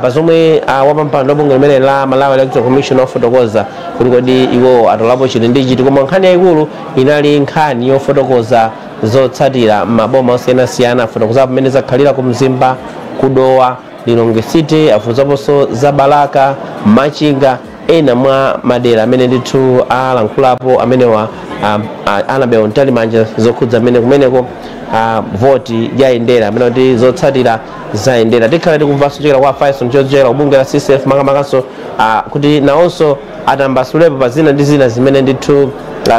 Pa zomwe wapampando wa bungwe limene la Malawi Electoral Commission wafotokoza kuti kodi iwo atolapo chiti ndi chiti, koma nkhani yayikulu inali nkhani yofotokoza zotsatira m'maboma osiyanasiyana. Afotokozapo pamene zakhalira ku Mzimba, kuDowa, Lilongwe City, afotokozaponso za Balaka, Machinga, ena mwa madera amene ndithu alankhulapo amenewa Annabel Mtalimanja zokhudza amene kumeneko voti yayendera, amene kuti zotsatira zayendera. Tikhala tikumvanso kuchokera kwa Faison chochokera kubungwe la CCF, makamakanso kuti nawonso atambasulepo pa zina ndi zina zimene ndithu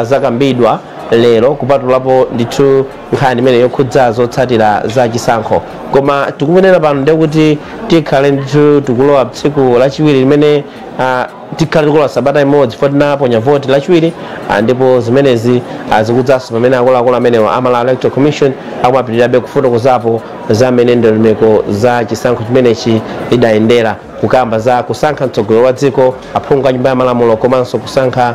zakambidwa lero, kupatulapo ndithu nkhani imene yokhudza zotsatira za chisankho. Koma tikunena pano ndekuti tikhale ndithu tikulowa tsiku lachiwiri limene tikhale tikulowa sabata imodzi fo tinaponya voti Lachiwiri, ndipo zimenezi zikudzanso pamene akuluakulu amenewa a Malawi Electoral Commission akumapitirirabe kufotokozapo za mmene ndondomeko za chisankho chimenechi idayendera, kukamba za kusankha mtsogoleri wa dziko, aphungu a Nyumba ya Malamulo komanso kusankha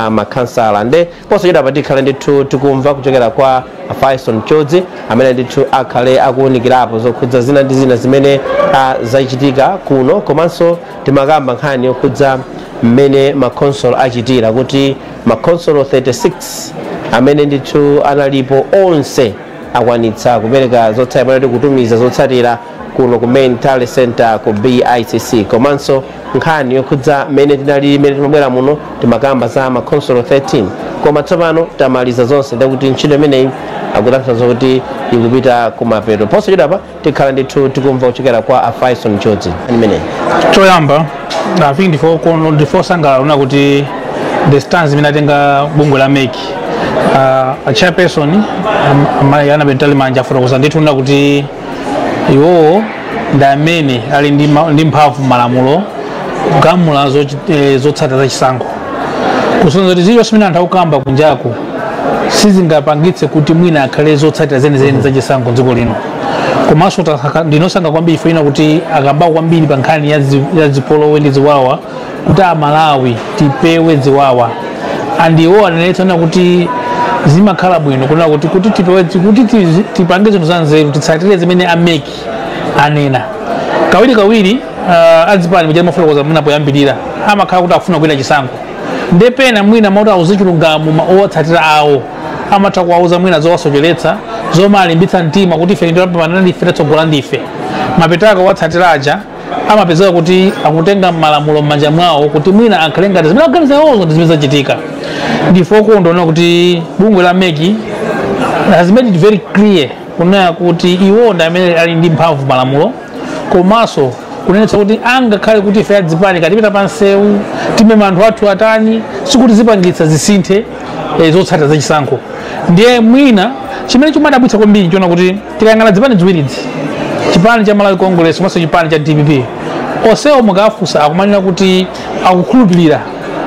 makhansala. Nde posachedwa tikhale ndithu tikumva kuchokera kwa Faison Chodzi amene ndithu akhale akuwunikirapo zokhudza zina ndi zina zimene zachitika kuno. Komanso timakamba nkhani yokhudza mmene makonsolo achitira, kuti makonsolo 36 amene ndithu analipo onse akwanitsa kupereka zotsatira, pamene kutumiza zotsatira kuno ku main tally center ku BICC. Komanso nkhani yokhudza mmene tinali, mmene timabwera muno, timakamba za makonsolo 13, koma tsopano tamaliza zonse, ndikuti ntchito imeneyi akutanthauza kuti ikupita kumapeto. Posachedwapa tikhala ndithu tikumva kuchokera kwa a Faison Chodzi imeneyi. Choyamba, I think ndifosangalala kuna kuti the stance imene atenga bungwe la MEC, a chairperson amayi Annabel Mtalimanja afotokoza ndithu kuna kuti iwowo ndi amene ali ndi mphamvu malamulo kugamula zotsatira za chisankho, kusonyeza kuti zilizonse zimene anthu akukamba kunjaku sizingapangitse kuti mwina akhale zotsatira zenizeni za chisankho dziko lino. Komanso ndinosankha kwambiri foina kuti akambako kwambiri pa nkhani ya zipolowe ndi ziwawa, kuti Amalawi tipewe ziwawa. And iwo anenetsa kuti zimakhala bwino kunena kuti tipewe, kuti tipange zinthu za nzeru, titsatire zimene a MEC anena. Kawiri kawiri adzipani muja mafotokoza mwina poyambirira amakhala kuti akufuna kuwina chisankho, ndepena mwina mauti auze chilungamo owatsatira awo amatha kuwauza mwina zowasocheretsa, zomwe alimbitsa mtima kuti ife ndipambana, ndife tatsogola, ndife mapetako. Owatsatira aja amapezeka kuti akutenga malamulo m'manja mwawo kuti mwina akhale ngati zimene akuganiza iwozo ndi zimene zachitika. Ndife okondwa kuti bungwe la MEC has made it very clear kunena kuti iwo ndi amene ali ndi mphamvu malamulo, komanso kunenetsa kuti angakhale kuti ife adzipani katipita pansewu, timema anthu athu atani, sikuti zipangitsa zisinthe zotsatira zachisankho. Ndiye mwina chimene chimadabwitsa kwambiri nchiona kuti tikayang'ana zipani ziwiridzi, chipani cha Malawi Congress komanso chipani cha DPP, onsewo mukafunsa akumanena kuti akukhulupirira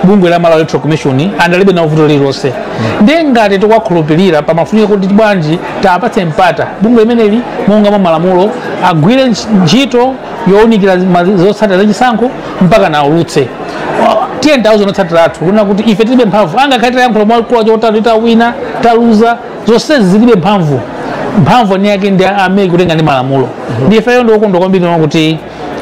bungwe la Malawi Electoral Commission, andalibe nawo vuto lililonse. Ndiye ngati tikuwakhulupirira, pamafunika kuti bwanji tapatse mpata bungwe limeneli monga mwa malamulo agwire ntchito yowunikira zotsatira zachisankho mpaka naulutse. Tiye nthawi zotsatira athu kunena kuti ife tilibe mphamvu, angakhale tayankhula mwakula chotatu, tawina, taluza, zonsezi zilibe mphamvu. Mphamvu ni yake ndi a MEC kutenga ndi malamulo. Ndi ifeyo ndiokondwa kwambiri kuti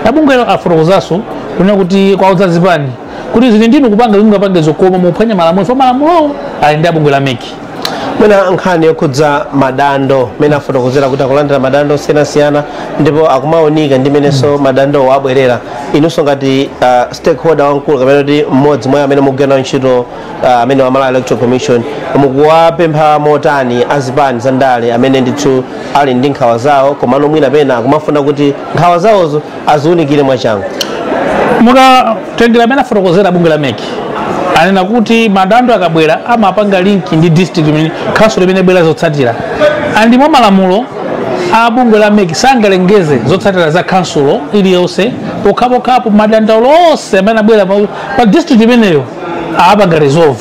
abungwelo afotokozanso kunena kuti kwaudza zipani kuti zili ndinu kupanga zingapange zokoma muphwanya malamulo, fo malamulo ali ndi abungwe la MEC. Mwina nkhani yokhudza madando, mene afotokozera kuti akulandira madando osiyanasiyana ndipo akumaonika ndi menenso madandowo abwerera, inunso ngati stakeholder wamkulu kapena kuti mmodzi mwa amene mukugwira nawo ntchito amene wa Malawi Electoral Commission, mukuwapempha motani azipani za ndale amene ndithu ali ndi nkhawa zawo, komano mwina pena akumafuna kuti nkhawa zawozo aziwunikire mwachangu? Mukatengera amene afotokozera bungwe la MEC, anena kuti madando akabwera amapanga link ndi district imene, council imene bwera zotsatira. And mwa malamulo a bungwe la MEC sangalengeze zotsatira za council iliyonse pokhapokhapo madandaulo onse amene abwera pa district imeneyo apanga resolve.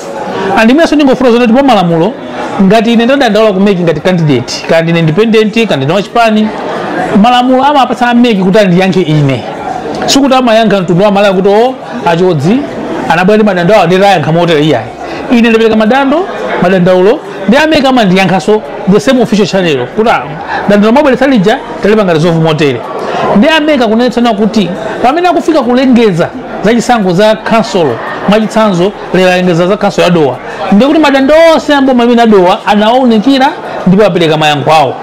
And imenso ndingofuna kuti mwa malamulo, ngati ine ndadandaula ku MEC ngati candidate, kandi ndine independent, kandi ndine wachipani, malamulo amapatsa a MEC kuti andiyankhe ine. Sikuti amayankha mtundu wa Malawi kuti o achodzi anabwera ndi madandaulo nditayankha motere, iyayi. Ine ndapereka madandaulo ndi a MEC amandiyankhaso the same official channel kuti ah, dandaulo mwabweretsa lija talipanga resolve motere. Ndi a MEC kunenetsana kuti pamene akufika kulengeza za chisankho za council, mwachitsanzo lero alengeza za council ya Dowa, ndiye kuti madando onse amboma amene adowa anawaunikira ndipo apereka mayankho awo.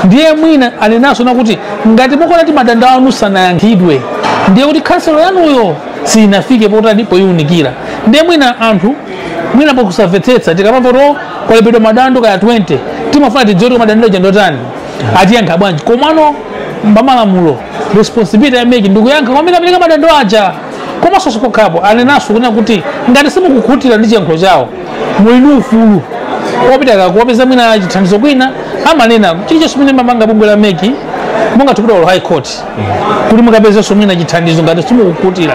Ndiye mwina anenaso nakuti ngati mukuona kuti madando anu sanayankhidwe, ndiye kuti council yanuyo sinafike potani poyiunikira. Ndiye mwina anthu mwina pokusamvetsetsa, tikamamva kuti kwalembedwa madando kaya 20, timafuna tidziwe kuti madando aja ndotani, atiyankha bwanji. Komano mbamalamulo responsibility ya MEC ndikuyankha kwamene apereka madando aja. Komanso sikokhapo, anenaso kunena kuti ngati simukukhutira ndi chiyankhulo chawo, muli ndi ufulu wopita kuwapeza mwina chithandizo kwina. Amanena chilichonse chimene mamanga bungwe la MEC, mungathe kupita ku High Court kuti mukapezenso mwina chithandizo ngati simukukhutira.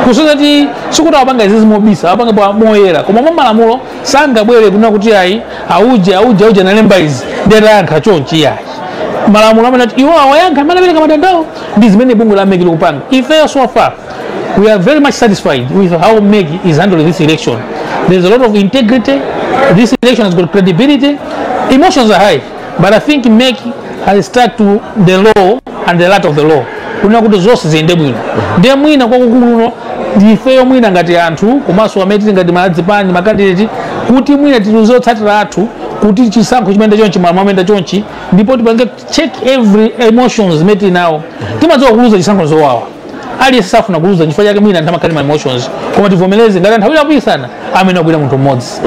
Kusonyeza kuti sikuti awapanga izizi mobisa, awapanga moyera, koma mwa malamulo sangabwere kunena kuti ayi, auje auje auje analemba izi ndiye tayankha chonchi, iyayi. Malamulo amene ati iwo awayankha amene apereka madandawo ndi zimene bungwe la MEC likupanga. Ifeyo so far we are very much satisfied with how MEC is handling this election. There's a lot of integrity. This election has got credibility. Emotions are high, but I think MEC has stuck to the law and the letter of the law kunena kuti zonse ziyende bwino. Ndiye mwina kwakukuluno ndifeyo mwina ngati anthu komanso amene tili ngati madzipani, ma candidate, kuti mwina tiluze otsatira athu kuti chisankho chimayenda chonchi, malamulo amayenda chonchi, ndipo tipange check every emotions zimene tili nawo. Timadziwa kuluza chisankho zowawa, aliyense safuna kuluza, chifukwa chake mwina anthu amakhala ma emotions, koma tivomereze ngati anthu awiri akuyisana, amene akwira munthu mmodzi.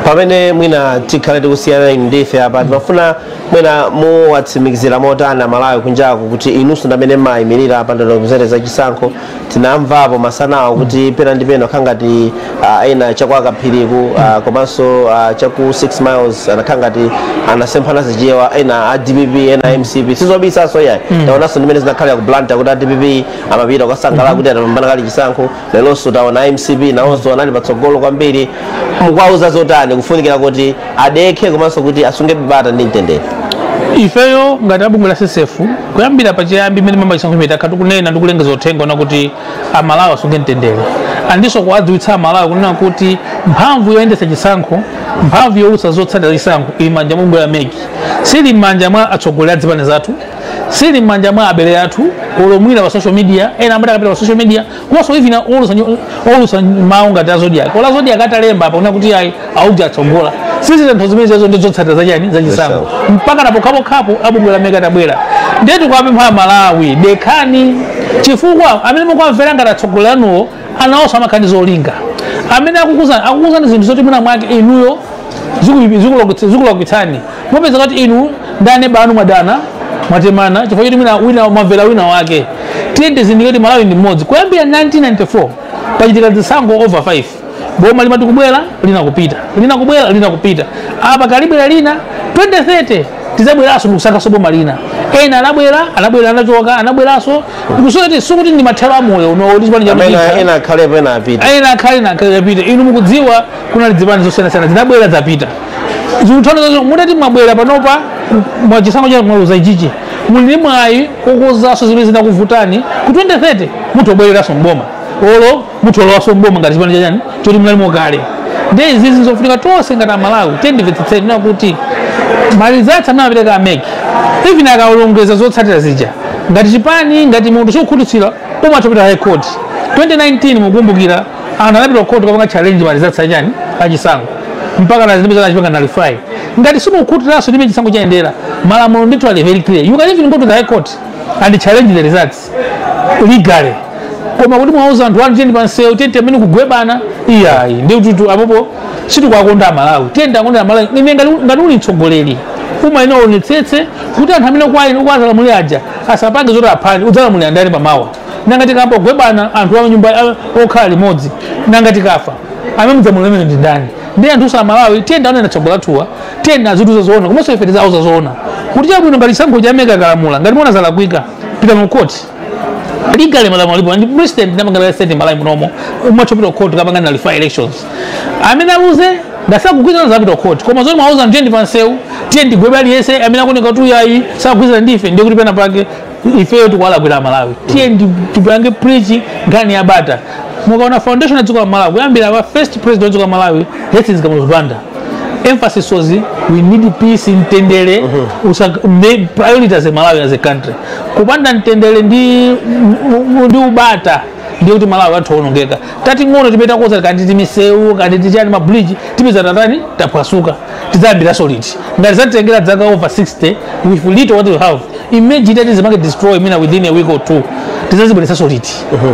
Pamene mwina tikhale tikusiyana inu ndife apa, timafuna mwina muwatsimikizira motani Amalawi kunjaku kuti inunso ndamene mayimirira pa ndondomeko za chisankho? Tinamvapo masanawo kuti pena ndi pena akhala ngati ena chakwakaphiriku komanso chaku 6 Miles anakhala ngati anasemphana zichewa, ena a DPP, ena MCP. Sizobisaso yayi, taonanso ndimene zinakhalira ku Blantyre kuti a DPP amapita kukasangalala kuti atapambana kale chisankho. Leronso taona MCP nawonso anali patsogolo kwambiri. Mukuwauza zotani kufunikira kuti adekhe komanso kuti asunge bata ndi mtendere? Ifeyo ngati abungwe la CCF, kuyambira pachiyambi imene mamba chisankho imene, takhala tikunena ndi kulengeza uthenga ona kuti Amalawi asunge mtendere, andinso kuwadziwitsa Amalawi kunena kuti mphamvu yoyendetsa chisankho, mphamvu yowulutsa zotsatira chisankho ili m'manja mwa bungwe la MEC, sili m'manja mwa atsogoleri a zipani zathu, sili m'manja mwa abale athu olomwira pa social media. Ena amati akapita pa social media, komanso even owulutsa mawu ngati a Zodiak, ola Zodiak atalemba apa kunena kuti ayi, auja atsogola, sizitantho zimene zazo ndi zotsatira zachani, zachisankho, mpaka na pokhapokhapo abungwe la MEC atabwera. Ndiye tikuwapempha Malawi, dekhani, chifukwa amene mukuwamvera ngati atsogoleri anuwo anawonso amakhala ndi zolinga. Amene akukuzani zinthu zoti mwina mwake inuyo zikulakwitsani, mupeza kuti inu ndane banu mwadana, mwatemana, chifukwa choti mwina wina mwamvera wina wake. Tiye tizindikire kuti Malawi ndi mmodzi. Kuyambira 1994 pachitika zisankho over 5. Boma limati kubwera, linakupita, linakubwera, linakupita. Apa kalibwera lina, 2030 tizabweranso ndikusankhanso boma lina. Ena anabwera, anabwera, anachoka, anabweranso. Kusoti sikuti ndi mathero amoyo uno kuti chipani amene ena akhalepo, ena apita. Ena akhale na akhale apita. Inu mukudziwa kunali zipani zosiyanasiyana zinabwera, zapita. Zikutanthauza mutati mwabwera panopa mwachisankho cha mwaluza ichichi, muli ndi mwayi wokonzanso zimene zinakuvutani. Ku 2030 muthu obwereranso mboma, olo muthu olowanso mboma ngati chipani chachani choti munalimo kale. Ndiye izizi zofunika tonse ngati Amalawi tendimvetsetseni na kuti ma results amene apereka a MEC, even akalongeza zotsatira zija, ngati chipani, ngati munthu sikukhutitsira, umatha kupita High Court. 2019 mukumbukira anthu anapita ku court kapanga challenge ma results achani, achisankho, mpaka na zimene achipanga nullify. Ngati simukukhutiranso ndimene chisankho chayendera, malamulo ndithu ali very clear, you can even go to the High Court and challenge the results legally. Koma kuti mwauza anthu anu tiyeni pansewu, tiyeni amene kugwebana, iyayi, ndi kuti apopo sitikuwakonda Amalawi. Tiyeni akonda Amalawi. Ine ngati uli mtsogoleri, umayenera uonetsetse kuti anthu amene kwazalamulira aja asapange zoti aphani. Udzalamulira ndani pamawa? Nanga tikamba kugwebana anthu a nyumba okhala limodzi, nanga tikafa amene mudzamulira amene ndi ndani? Ndi anthu sa Malawi, tiyeni aonena tsogola athuwa, tiyeni azitiuza zoona, komanso ife tizauza zoona kuti chabwino ngati chisankho cha MEC akalamula, ngati muona zalakwika, pita mu court legally. Malamulo alipo ndi president ndamangala state Malawi munomo, umachopita court kapanga nullify elections. Amene aluze ndasakugwirizana zapita court. Koma zoti mwauza tiyeni pansewu, tiye ndigwebe aliyense amene akuoneka kuti uyayi sakugwirizana ndife, ndiye kuti pena pake ifeyo tikuwalakwira Malawi. Tiye tipange preach nkhani ya bata. Mukaona foundation ya dziko la Malawi, kuyambira pa first president wa dziko la Malawi, Hastings Kamuzu Banda, Emphasis was we need peace, mtendere, priority as a Malawi, as a country. Kupanda mtendere ndi ubata ndiye kuti Malawi athu onongeka. Tating'ono tipeta koza kandi timisewu kandi tichani ma bridge tipeza tatani taphwasuka tidzayambira solid. Ngati zatitengera zaka over 60 with little what we have, imagine that is market destroy mina within a week or two tizazibweresa solid.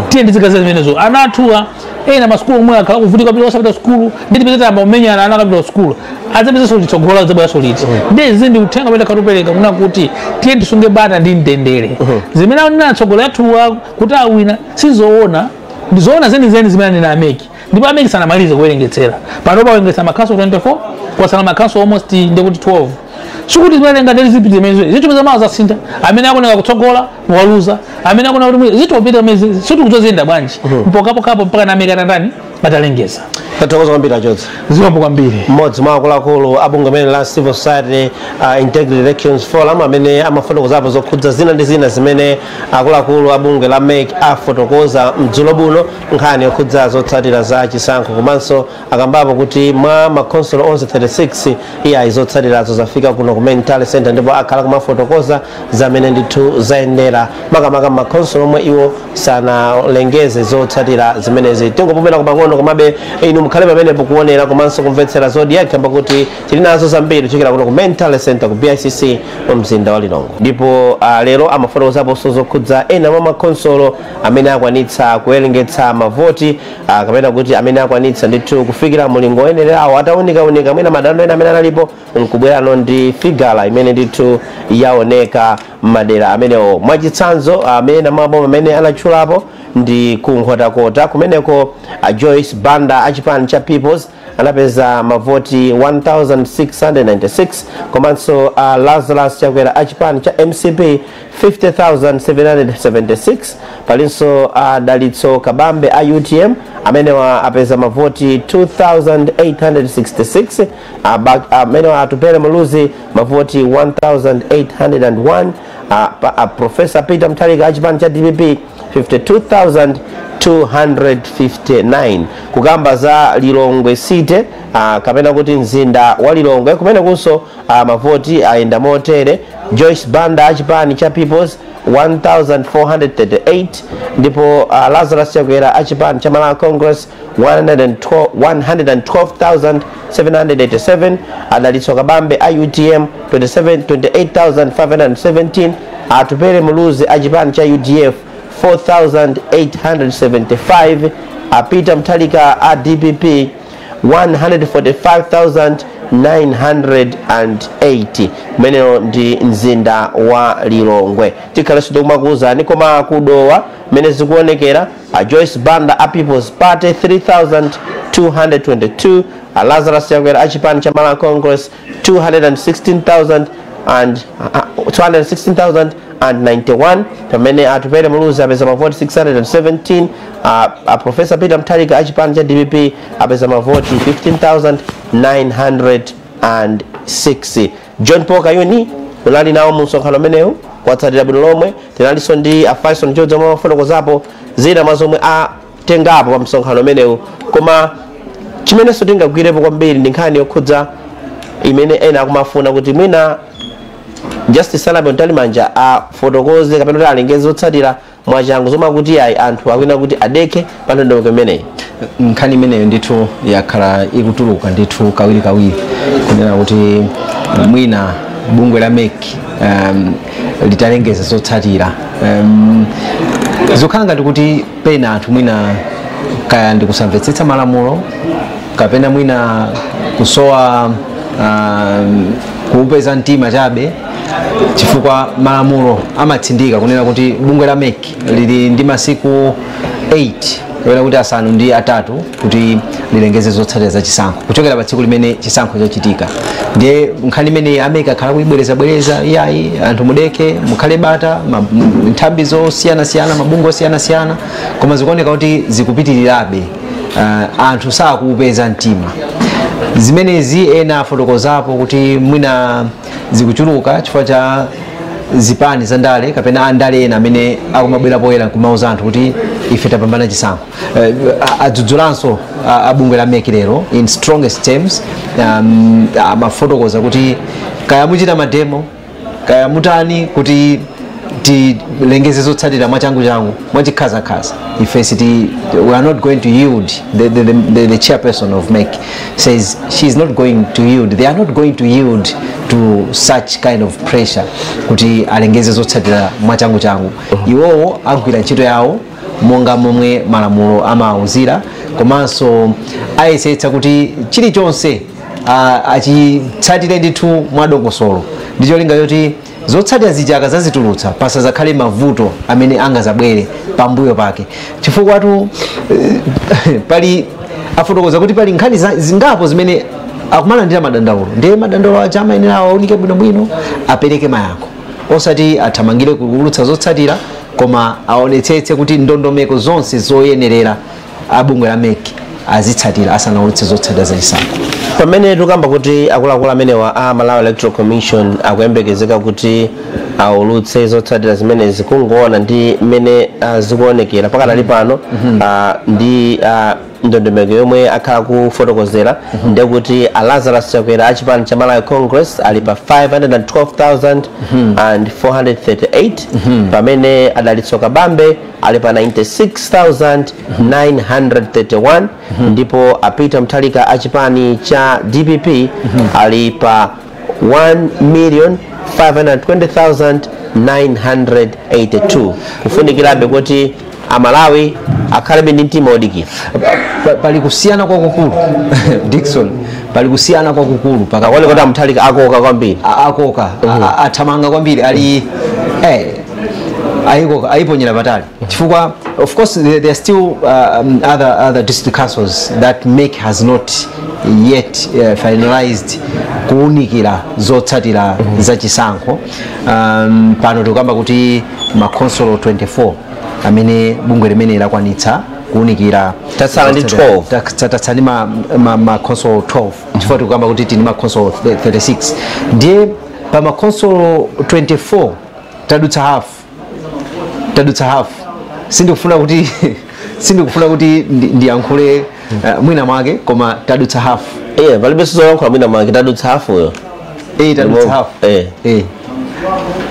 Tiye ndizikaza zimenezo ana athuwa ena masukulu omwe akhala kuvutika pita osapita sukulu ndi tipeza tamba kumenyana ana akapita sukulu adzapeza solid tsogola adzabwera solid. Ndiye izi ndi uthenga peta katupereka kuna kuti tiye tisunge bata ndi mtendere. Zimene aonena atsogoleri athuwa kuti awina sizoona, ndizoona zenizeni zimene anena a MEC. Ndipo a MEC sanamalize kuwerengetsera. Panopa kuwerengetsa makhaso 24 kwasala makhaso almost ndikuti 12. Sikuti zimene ngati zipite zimenezo zithu zamawa zasintha, amene akoneka kutsogola waluza, amene akona kuti zitopita mezi sitikuzoziyenda bwanji mpokapokapo mpaka na a MEC atandani atalengeza. Tathokoza kwambiri Achotsa. Zikomo kwambiri. Mmodzi mwa akuluakulu a bungwe limene la Civil Society Integrity Elections Forum amene amafotokozapo zokhudza zina ndi zina zimene akuluakulu a bungwe la MEC afotokoza mdzulo buno nkhani yokhudza zotsatira za chisankho, komanso akambapo kuti mwa makhonsolo onse 36 iyayi zotsatirazo zafika kuno ku Main Tally Center ndipo akhala kumafotokoza zamene ndithu zayendera makamaka makhonsolo omwe iwo sanalengeze zotsatira zimenezi. Tingopumira pang'ono, komabe inu mukhale pamenepo kuonera komanso kumvetsera Zodiak kuti tili nazo zambiri kuchokera kuno ku Main Tally Center ku BICC mu mzinda wa Lilongwe. Ndipo lero amafotokozaponso zokhudza ena mwa makhonsolo amene akwanitsa kuwerengetsa mavoti, kapena kuti amene akwanitsa ndithu kufikira mulingo oyenerawo atawunikawunika mwina madando ena amene analipo nkubwerano ndi figala imene ndithu yaoneka m'madera amenewo. Mwachitsanzo amene maboma amene anatchulapo ndi ku Nkhotakota, kumeneko Joyce Banda achipani cha Peoples anapeza mavoti 1696, komanso Lazarus Chakwera achipani cha MCP 50776. Palinso Dalitso Kabambe a UTM amenewa apeza mavoti 2866, amenewa Atupele Muluzi mavoti 1801, Professor Peter Mutharika achipani cha DPP 52259. Kukamba za Lilongwe City, kapena kuti mzinda wa Lilongwe, kumene kunso mavoti ayenda motere: Joyce Banda achipani cha Peoples 1438, ndipo Lazarus Chakwera achipani cha Malawi Congress 112,787, Adalitso Kabambe a UTM 27 28517, Atupele Muluzi achipani cha UDF 4875, a Peter Mutharika a DPP 145,980. Kumenewo ndi mzinda wa Lilongwe. Tikhalenso tikumakuwuzani koma kudowa mmene zikuonekera: a Joyce Banda a People's Party 3222, a Lazarus Chakwera achipani cha Malawi Congress 216,000 and 216,091, pamene Atupele Muluzi apeza mavoti 617, Professor Peter Mutharika achipani cha DPP apeza mavoti 15,906. John Paul Kayuni unali nawo mu msonkhano umenewu kwatsatira bwino lomwe. Tinalinso ndi a Faison George omwe amafotokozapo zina mwa zomwe atengapo pa msonkhano umenewu, koma chimenenso tingagwirepo kwambiri ndi nkhani yokhudza imene ena akumafuna kuti mwina Justice Annabel Mtalimanja afotokoze kapena kuti alengeze zotsatira mwachangu, zomwe akuti ayi anthu akwina kuti adekhe pa ndondomeko imeneyi. Nkhani imeneyo ndithu yakhala ikutuluka ndithu kawirikawiri kunena kuti mwina bungwe la MEC litalengeza zotsatira, zikukhala ngati kuti pena anthu mwina kaya ndikusamvetsetsa malamulo kapena mwina kusowa kuupeza mtima chabe, chifukwa malamulo amatsindika kunena kuti bungwe la MEC lili ndi masiku 8 kapena kuti 8 kuti lilengeze zotsatira za chisankho kuchokera pa tsiku limene chisankho chachitika. Ndiye nkhani imene a MEC akhala kuyibwerezabwereza, iyayi, anthu mudeke, mukhale bata, nthambi zosiyanasiyana, mabungwe osiyanasiyana, koma zikuoneka kuti zikupitirirabe, anthu sakuupeza mtima. Zimenezi ena afotokozapo kuti mwina zikuchuluka chifukwa cha zipani za ndale kapena andale ena amene akumabwera poyera nkumauza anthu kuti Ife tapambana chisankho. Adzudzulanso abungwe la MEC lero in strongest terms, amafotokoza kuti kaya muchita ma demo, kaya mutani kuti tilengeze zotsatira mwachangu changu, mwachikhazakhaza, ife siti, we are not going to yield. The chairperson of MEC says she is not going to yield, they are not going to yield to such kind of pressure kuti alengeze zotsatira mwachangu changu. Iwowo agwira ntchito yawo monga momwe malamulo amauzira, komanso ayesetsa kuti chilichonse achitsatire ndithu mwadongosolo, ndi cholinga choti zotsatira zija akazazitulutsa pasazakhale mavuto amene angazabwere pambuyo pake, chifukwa tu pali, afotokoza kuti pali nkhani zingapo zimene akumalandira madandaulo, ndiye madandaulo aja amayenera awaunike bwinobwino, apereke mayankho, osati athamangire kuulutsa zotsatira, koma aonetsetse kuti ndondomeko zonse zoyenerera abungwe la MEC azitsatira asanaulutse zotsatira zachisankho. Pamene tikamba kuti akuluakulu amenewa a Malawi Electoral Commission akuyembekezeka kuti aulutse zotsatira zimenezi, kungoona ndi mmene zikuonekera pakadali pano, ndi ndondomeko yomwe akhala kufotokozera, ndekuti a Lazarus Chakwera achipani cha Malawi Congress ali pa 512,438, pamene a Dalitso Kabambe ali pa 96,931, ndipo a Peter Mutharika achipani cha DPP ali pa 1,520,982. Kufunikirabe kuti Amalawi akhalebe ndi mtima odikira. Pali kusiyana kwakukulu, Dickson, pali kusiyana kwakukulu. Akaone kuti a Mutharika akoka kwambiri. Akoka, athamanga kwambiri, ali ayikoka, ayiponyera patali, chifukwa of course there are still other district councils that MEC has not yet finalized kuwunikira zotsatira za chisankho. Pano tikukamba kuti makonsolo 24 amene bungwe limene lakwanitsa kuwunikira. Tatsala ndi 12. Tatsala ndi ma console 12, chifukwa tikukamba kuti tili ma console 36, ndiye pa ma console 24 tadutsa half, tadutsa half. Sindikufuna kuti ndiyankhule mwina mwake, koma tadutsa half. Iye palibenso zoyankhula mwina mwake, tadutsa hafuyo. Eh, tadutsa half. Eh.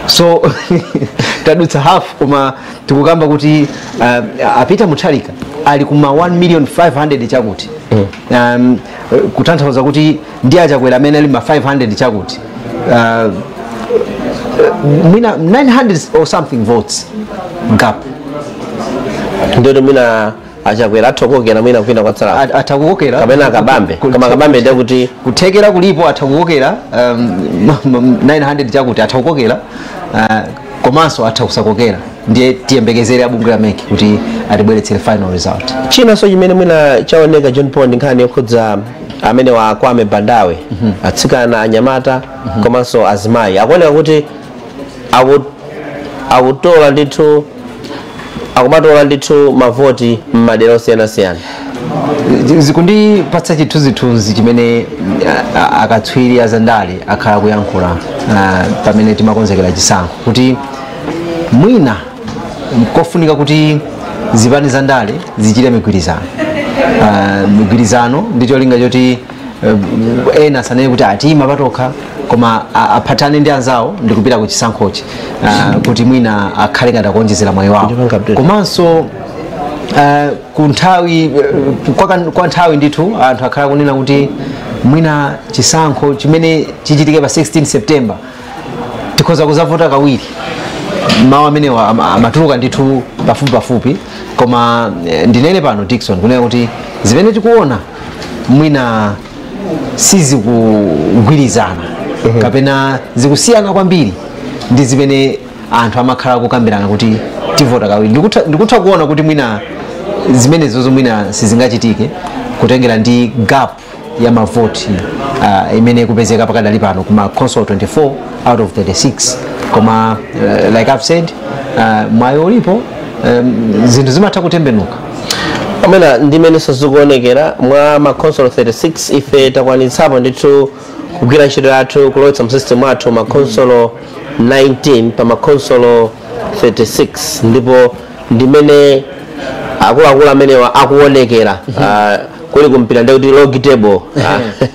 So tadutsa half, koma tikukamba kuti a Peter Mutharika ali kuma 1 million 500 chakuti, kutanthauza kuti ndi aChakwera amene ali ma 500 chakuti, mwina 900 or something votes gap. Ndoti mwina aChakwera athokokera mwina kwina kwatsala. Athakukokera. Kapena aKabambe, koma Kabambe ndiye kuti Kuthekera kulipo, athakukokera 900 chakuti, athakukokera, komanso atha kusakokera. Ndiye tiyembekezere abungwe la MEC kuti atibweretsere final result. Chinanso chimene mwina chaoneka, John Paul, ndi nkhani yokhudza amene wa Kwame Bandawe, atsikana, anyamata komanso azimayi akuoneka kuti akutola ndithu, akumatola ndithu mavoti m'madera osiyanasiyana. Zikundipatsa chithunzithunzi chimene akatswiri azandale akhala kuyankhula pamene timakonzekera chisankho, kuti mwina kofunika kuti zipani za ndale zichite migwirizano, migwirizano ndi cholinga choti ena asanene kuti atima patokha, koma aphatane ndi anzawo ndikupita ku chisankhochi, kuti mwina akhale ngati akuonjezera mwayi wawo. Ndipanga update. Komanso ku nthawi kwa nthawi ndithu anthu akhala kunena kuti mwina chisankho chimene chichitike pa 16 September tikhoza kuzavota kawiri. Mawu amenewa amatuluka ndithu pafupi pafupi, koma ndinene pano, Dickson, kunena kuti zimene tikuona mwina sizikugwirizana kapena zikusiyana kwambiri ndi zimene anthu amakhala kukambirana kuti tivota kawiri. Ndikutha kuona kuti mwina zimenezozo mwina sizingachitike, kutengera ndi gap ya mavoti imene ikupezeka pakadali pano kuma console 24 out of 36. Koma like I've said, mwayi ulipo, zinthu zimatha kutembenuka. Amene ndimenenso zikuonekera mwa makonsolo 36, ife takwanitsapo ndithu kugwira ntchito yathu kulowetsa mu system athu makonsolo 19 pa makonsolo 36, ndipo ndimene Akuluakulu amenewa akuonekera kuli kumpira ndi kuti log table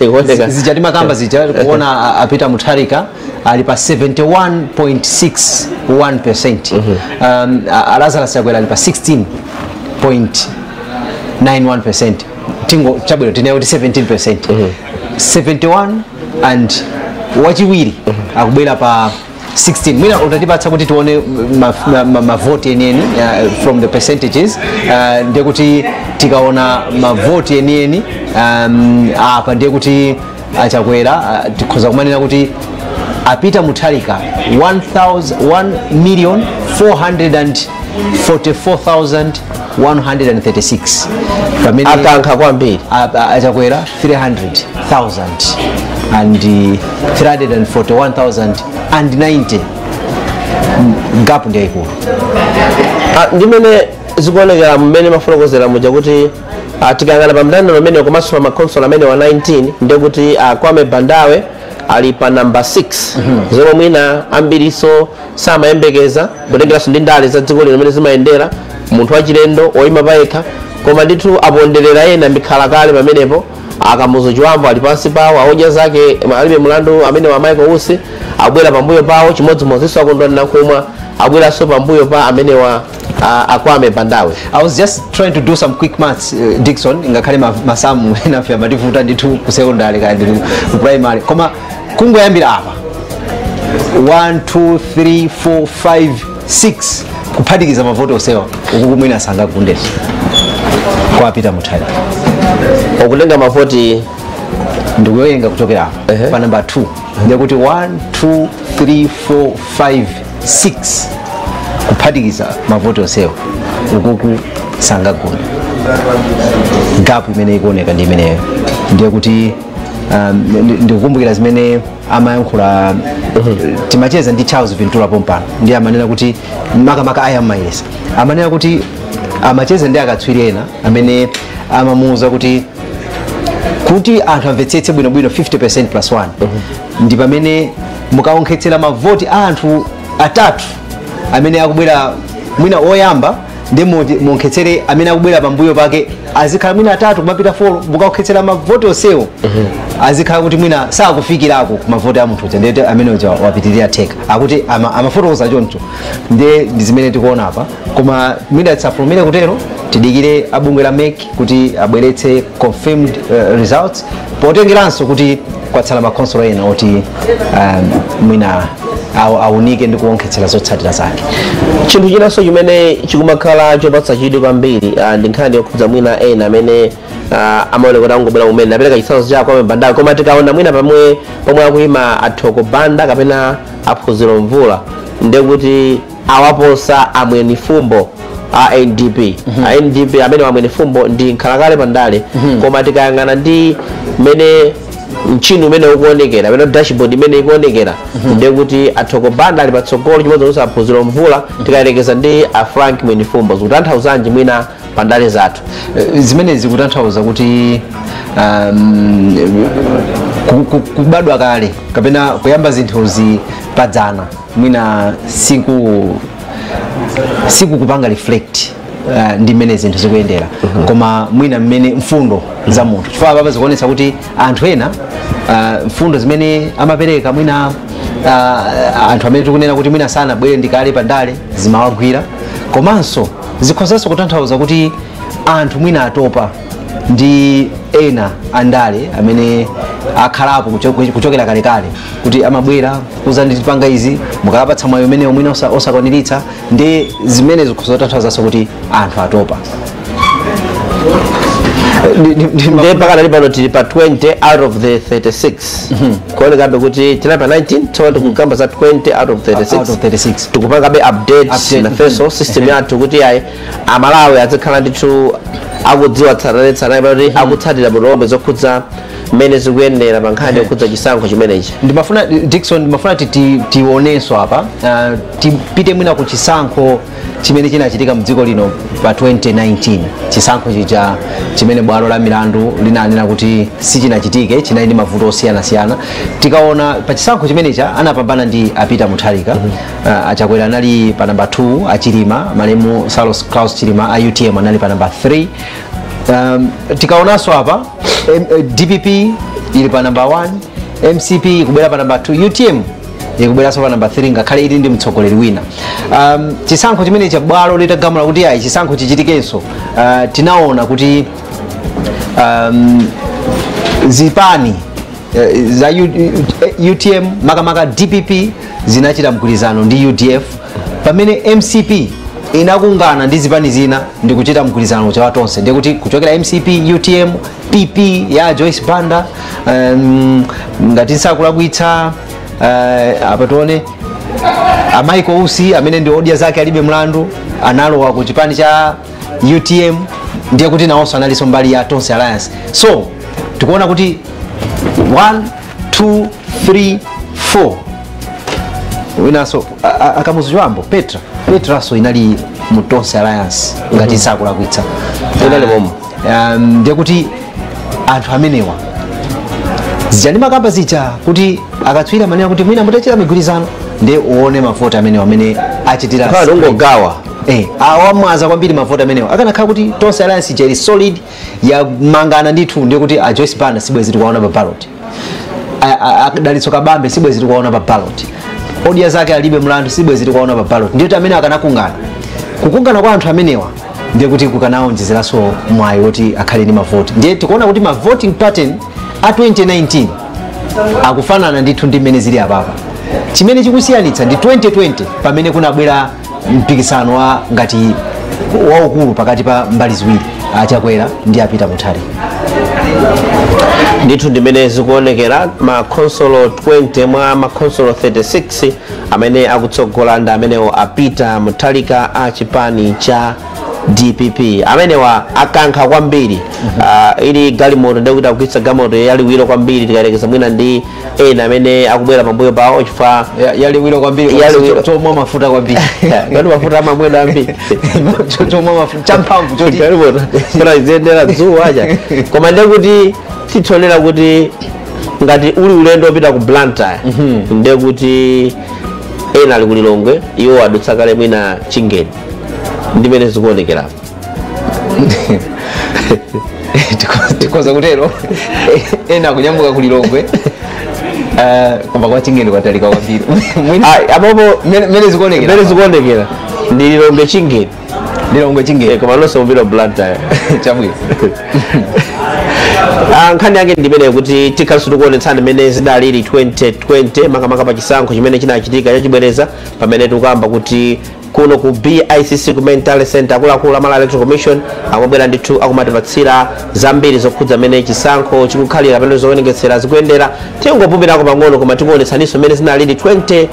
ikuoneka. Zija timakamba zija, kuona a Peter Mutharika ali pa 71.61%, Lazarus Chakwera ali pa 16.91%. Tingo chabwino tinene kuti 17%, 71 and wachiwiri akubwera pa 16. Mwina utatipatsa kuti tione mavoti enieni from the percentages, ndiye kuti tikaona mavoti enieni apa ndiye kuti aChakwera, tikhoza kumanena kuti a Peter Mutharika 1 million 444,136, pamene akankha kwambiri aChakwera 300,000 and 341,090. Gap ndi yayikulu. Ndimene zikuonekera mmene mafotokozera muja kuti tikayang'ana pa mndandanda umene komanso pa makonsolo amene wa 19, ndiye kuti Kwame Bandawe ali pa namba 6, zomwe mwina ambiriso samayembekeza kutengeranso ndi ndale za dziko lino mmene zimayendera, munthu wachilendo oyima payekha, koma ndithu aponderera ena mikhala kale pamenepo. Akamuzu Chiwambo ali pansi pawo, aodya zake alibe mlandu amene wa Michael Usi abwera pambuyo pawo, chimodzimodzinso akondwani Nankhumwa abweranso pambuyo pa amene wa aKwame Bandawe. I was just trying to do some quick maths, Dixon, ngakhale masamu enafe amativuta ndithu ku secondary kandi ku primary, koma kungoyambira apa 1 2 3 4 5 6 kuphatikiza mavoti onsewa, uku kumwina sangagundeso kwa Peter Mutharika. Ukutenga mavoti ndikuwerenga kuchokera apa pa namba 2, ndikuti 1 2 3 4 5 6 kuphatikiza mavoti onsewa, ukuku sangagunda. Gap imene ikuoneka ndi imeneyo. Ndiye kuti ndikukumbukira zimene amayankhula, timacheza ndi Charles Ventura pompano, ndiye amanena kuti makamaka aya amayesa, amanena kuti amacheza ndi akatswiri ena amene amamuwuza kuti anthu amvetsetse bwinobwino 50% plus 1 ndi pamene mukaonkhetsera mavoti a anthu atatu amene akubwera mwina oyamba, ndi muonkhetsere amene akubwera pambuyo pake, azikhala mwina atatu kumapita 4, mukaonkhetsera mavoti onsewo azikhala kuti mwina sakufikirako ku mavoti a munthu uja, ndiye amene uja wapitirira theka. Akuti amafotokoza choncho, ndiye ndi zimene tikuona apa, koma mwina tisafulumire kutero, tidikire abungwe la MEC kuti abweretse confirmed results, potengeranso kuti kwatsala makonsolo ena oti mwina aunike ndi kuonkhetsera zotsatira zake. Chinthu chinanso chimene chikumakhala chopatsa chidwi kwambiri ndi nkhani yokhudza mwina ena amene amaoneka kuti angobwera kumene. Apereka chitsanzo cha Kwame Bandawe, koma tikaona mwina pamwe pomwe akuyima aThoko Banda kapena aPhunziro Mvula, ndekuti awaposa amweni fumbo a NDP. A NDP amene amweni fumbo ndi nkhalakale pandale, koma tikayang'ana ndi mmene mchini umene ukuonekera, amene dashboard imene ikuonekera, ndekuti aThoko Banda ali patsogolo, chimodzimodzi aPhunziro Mvula, tikayelekeza ndi a Frank Mwenifumbo. Zikutanthauzanji mwina pandale zathu? Zimene zikutanthauza kuti kubadwa kale kapena kuyamba zinthuzi padzana mwina sikukupanga reflect ndi mmene zinthu zikuyendera, koma mwina mmene mfundo za munthu, chifukwa apapa zikuonetsa kuti anthu ena mfundo zimene amapereka mwina anthu amene tikunena kuti mwina sanabwere ndikale pandale zimawagwira, komanso zikhozanso kutanthauza kuti anthu mwina atopa ndi ena andale amene akhalapo kuchokera kalekale, kuti amabwera kuzandipanga izi, mukapatsa mwayi umene mwina osakwaniritsa. Ndi zimene zikhoza kutanthauzanso kuti anthu atopa. Ndiye pakadali pano tili pa 20 out of the 36, kuonekabe kuti tinali pa 19, tsono tikukamba za 20 out of 36. Out of 36. Tikupangabe update Update. nafenso system yathu kuti ayi, Amalawi azikhala ndithu akudziwa tsatanetsatane, kuti akutsatira bwino zokhudza Mmene zikuyendera pa nkhani yokhudza chisankho chimenechi. Ndimafuna, Dickson, ndimafuna tionenso apa, tipite mwina ku chisankho chimene chinachitika mdziko lino pa 2019, chisankho chija chimene bwalo la milandu linanena kuti sichinachitike, chinali ndi mavuto osiyanasiyana. Tikaona pa chisankho chimenecha, anapambana ndi a Peter Mutharika. Achakwera anali pa namba 2, achilima, malemu Saulos Klaus Chilima a UTM anali pa namba 3. Tikaonanso apa, DPP ili pa namba 1, MCP ikubwera pa namba 2, UTM ikubweranso pa namba 3, ngakhale ili ndi mtsogoleri wina. Chisankho chimene cha bwalo litagamula kuti ayi, chisankho chichitikenso, tinaona kuti zipani za UTM, makamaka DPP, zinachita mgwirizano ndi UDF, pamene MCP inakungana ndi zipani zina ndi kuchita mgwirizano cha tonse. Ndiye kuti kuchokera MCP, UTM, PP ya Joyce Banda, ngati nsakulakwitsa, apa tione a Michael Usi amene ndi Odya Zake Alibe Mlandu analowa ku chipani cha UTM, ndiye kuti nawonso analinso mbali ya Tonse Alliance. So tikuona kuti 1, 2, 3, 4, winanso akamuzu Chibambo, Petra, Petraso inali mu Tonse Alliance ngati sakulakwitsa. Inali momwe. Ndiye kuti anthu amenewa, zija ndimakamba zija kuti akatswiri amanena kuti mwina mutachita migwirizano, ndiye uone mavoti amenewa amene achitira. Khala ungogawa. Awamwaza kwambiri mavoti amenewa. Akanakhala kuti Tonse Alliance ija ili solid, yamangana ndithu, ndiye kuti a Joyce Banda sibwezi tikuwaona pa ballot, Dalitso Kabambe sibwezi tikuwaona pa ballot, Odya Zake Alibe Mlandu sibwezi tikuwaona pa ballot. Ndiye kuti amene akanakungana, kukungana kwa anthu amenewa ndiye kuti kukanawonjezeranso mwayi woti akhale ndi mavoti. Ndiye tikuona kuti ma voting pattern a 2019 akufanana ndithu ndi mmene zili apapa. Chimene chikusiyanitsa ndi 2020, pamene kunabwera mpikisano wa ngati waukulu pakati pa mbali ziwiri, achakwera ndi a Peter Mutharika. Ndithu, ndimene zikuonekera. Makhonsolo 20 mwa makhonsolo 36 amene akutsogola ndi amenewo a Peter Mutharika a chipani cha DPP. Amenewa akankha kwambiri. Ili galimoto, ndikuti akugwiritsa galimoto yaliwiro kwambiri tikayerekeza mwina ndi ena amene akubwera pambuyo pawo, chifukwa Yaliwiro kwambiri. Yaliwiro. Chomwa mafuta kwambiri. Ngati mafuta amamwedwa ambiri. Chomwa mafuta champhamvu choti Galimoto kuna ziyendera dzuwa aja, koma ndekuti tithonera kuti ngati uli ulendo wopita ku Blantyre, ndekuti ena ali ku Lilongwe, iwo adutsa kale mwina Chingeni, ndimene zikuonekerapo. Tikhoza kutero, ena akunyamuka ku Lilongwe, koma kwa Chingeni kwatalika kwambiri. Apopo Mene zikuonekera. Mmene zikuonekera ndi Lilongwe Chingeni. Lilongwe Chingeni. Koma nonse mupita ku Blantyre. Chabwino. Nkhani yake ndimene kuti tikhalanso tikuonetsani mmene zidalili 2020, makamaka pa chisankho chimene chinachitika chachibwereza, pamene tikukamba kuti kuno ku BICC, ku Main Tally Center, akuluakulu a Malawi Electoral Commission akumabwera ndithu akumatipatsira zambiri zokhudza mmene chisankho chikukhalira, pamene zowerengetsera zikuyendera. Tingopumirako pang'ono, koma tikuonetsaninso mmene zinalili 2020.